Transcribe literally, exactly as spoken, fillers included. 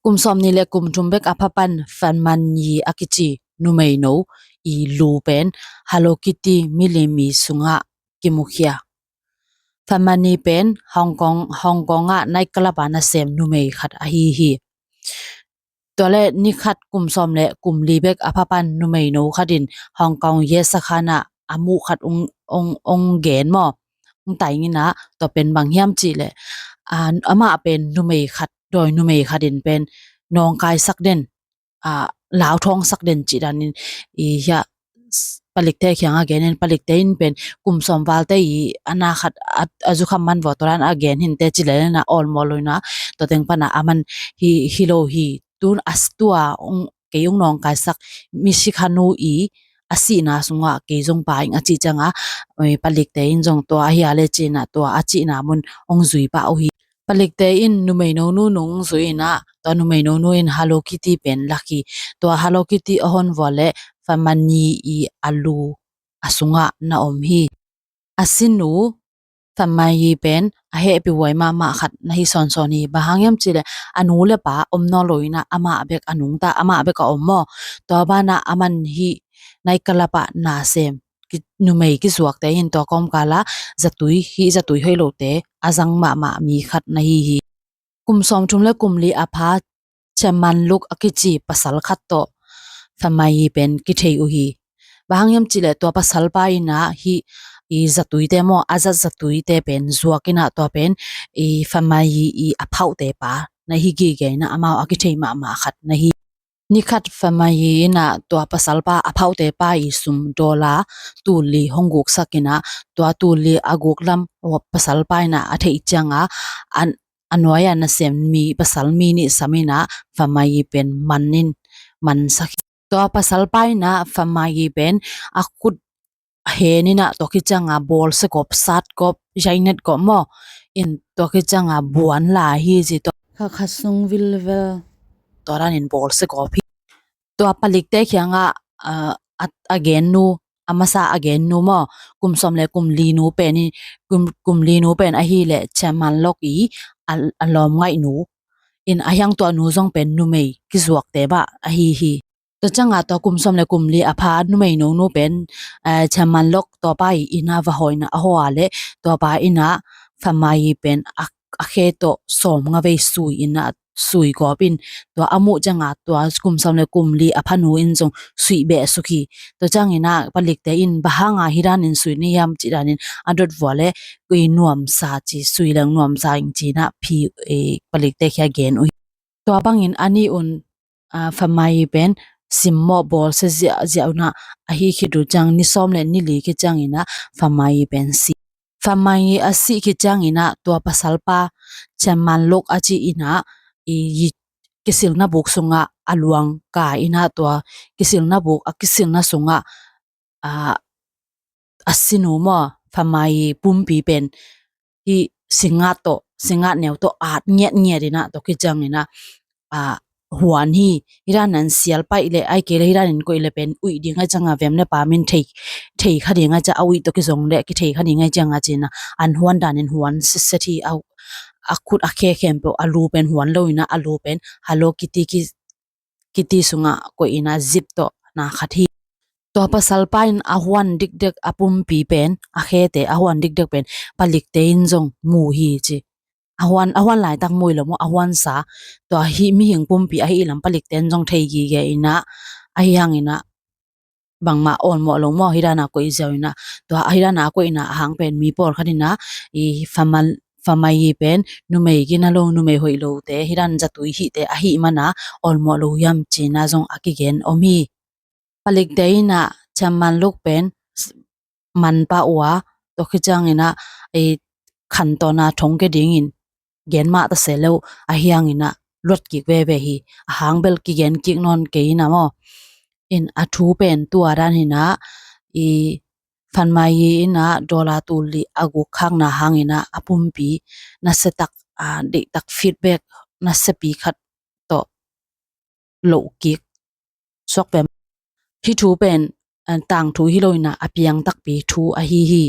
Kum sawmnih le kum thum bek a pha pan Fan Man Yi a kici numeino i lu pen Hello Kitty milim i sungah kimukhia. Fan Man Yi pen Hong Kong, Hong Kong ah night club ah nasem numei khat ahi hi. Tua le ni khat kum sawm le kum li bek a pha pan numeino khat in Hong Kong yesa khan ah a muh khat ong, ong, ong gen maw, ong taing in ah, tua pen bang hiam cih leh, ah, amah pen numei khat, dawi numei khat in pen nawngkaisak den, ah, lauthawngsak den cih dan in, i hiah, palikte kiangah gen in, palikte in pen kum sawm valte i a na khat a, a zukham man vua tua dan a gen hinteh ci lel in ah awlmawh lo in ah, tua teng pan ah aman hi, hi lo hi, tun a s-, tua ong, kei ong nawngkaisak misi khanu i a sihna sungah kei zong pai ing a cih ciangah, eh, palikte in zong tua ahi a le ci in ah tua a cihna mun ong zui pah uh hi. Palikte in numeino nu nung zui in ah, tua numeino nu in Hello Kitty pen lak hi. Tua Hello Kitty a hon vua le Fan Man Yi i a lu a sungah na om hi. A sinu Fan Man Yi pen a hehpih huai mahmah khat na hi sawnsawn hi. Bang hang hiam cih leh a nu le pa om nawn lo in ah amah bek a nungta, amah bek a om maw. Tua ban ah aman hih night club ah nasem ki, numei kizuakte in tua kawmkal ah zatui, hih zatui hoih lote a zang mahmah mi khat na hi hi. Kum sawmthum le kum li a pha Chairman Luk a kici pasal khat tawh Fan Man Yi pen kithei uh hi. Bang hang hiam cih leh tua pasalpa in ah hih i zatuite maw, a zat zatuite pen zuak in ah tua pen i Fan Man Yi i a phauhte pa na hi gige in ah amau a kithei mahmah khat na hi. Ni khat Fan Man Yi in ah tua pasalpa, a phauhte pa i sum dollar tul li hong guksak in ah, tua tul li a guk lam pasalpa in ah a theih ciangah, a, a nuai ah nasem mi, pasal mi nih sam in ah Fan Man Yi pen man in, mansak hi. Tua pasalpa in ah Fan Man Yi pen a khut a hen in ah tua khit ciangah bawlsia gawp, sat gawp, zainet gawp maw, in tua khit ciangah buan lai hi ci, tua kha kha sung vilvel, tua dan in bawlsia gawp hi. Tua palikte kiangah, ah, a, a gen nu, a masa a gen nu maw, kum sawm le kum li nu pen i, kum, kum li nu pen ahih leh Chairman Lok i a, a lawmngaih nu in, a hiang tua nu zong pen numei kizuakte bah ahi hi. Tua ciangah tua kum sawm le kum li a pha numeino nu pen, eh, Chairman Lok tua pa i inn ah va hawh in ah a hawh a leh tua pa in ah Fan Man Yi pen a, a khe tawh sawmnga vei sui in ah, sui gawp in, tua a muh ciangah tua kum sawm le kum li a pha nu in zong suih beh suk hi. Tua ciangin ah palikte in bang hang a hih dan in sui ni hiam cih dan in a dot vua leh, koi nuamsa ci, sui leng nuamsa ing ci in ah phi, eh, palikte kiang gen uh hi. Tua bangin a nih un, ah, Fan Man Yi pen simmawh bawlsia ziahziah un ah, ahi khit uh ciang ni sawm le ni li khit ciangin ah Fan Man Yi pen si. Fan Man Yi a sih khit ciangin ah tua pasalpa Chairman Lok a ci in ah i, i kisilna buk sungah a luang kai in ah, tua kisilna buk, a kisilna sungah, ah, a sinu maw, Fan Man Yi pumpi pen hih singat tawh, singat neu tawh at ngiatngiat in ah, tua khit ciangin ah, ah, huan hi. Hih dan an sial paih leh, ahih kei leh hih dan in koih leh pen uih ding ahih ciangah vem le pam in thei, thei kha ding ahih ciangah, a uih tawh kizong leh kithei kha ding ahih ciangah ci in ah, an huan dan in huan sitset hi. A, a khut a khe khempeuh, a lu pen huan lo in ah, a lu pen Hello Kitty ki, Kitty sungah koih in ah zip tawh na khat hi. Tua pasalpa in a huan dikdek, a pumpi pen, a khete a huan dikdek pen palikte in zong mu hi ci. A huan, a huan laitak mu hi lo maw, a huansa, tua hih mihing pumpi ahih lam palikte in zong thei gige in ah, ahi hangin ah bangmah awlmawh lo maw, hih dan a koih ziau in ah. Tua hih dan a koihna a hang pen mi pawlkhat in ah i Fan Man, Fan Man Yi pen numei gina lo, numei hoih lote, hih dan zatui hihte ahih man a awlmawh lo hiam ci in ah zong a kigen om hi. Palikte in ah Chairman Lok pen man pah uh a, tua khit ciangin ah i khantawn a thong ke dingin gen mah ta se lo, ahi hangin ah luat kik veve hi. A hang bel kigen kik nawn kei in ah maw. In a thu pen tua dan hi in ah, i Fan Man Yi in ah dollar tul li a guk khakna hangin ah a pumpi nasia tak, ah, deihtak feedback nasiapi khat tawh loh kik suak pem. Hih thu pen, ah, tangthu hi lo in ah a piang takpi thu ahi hi.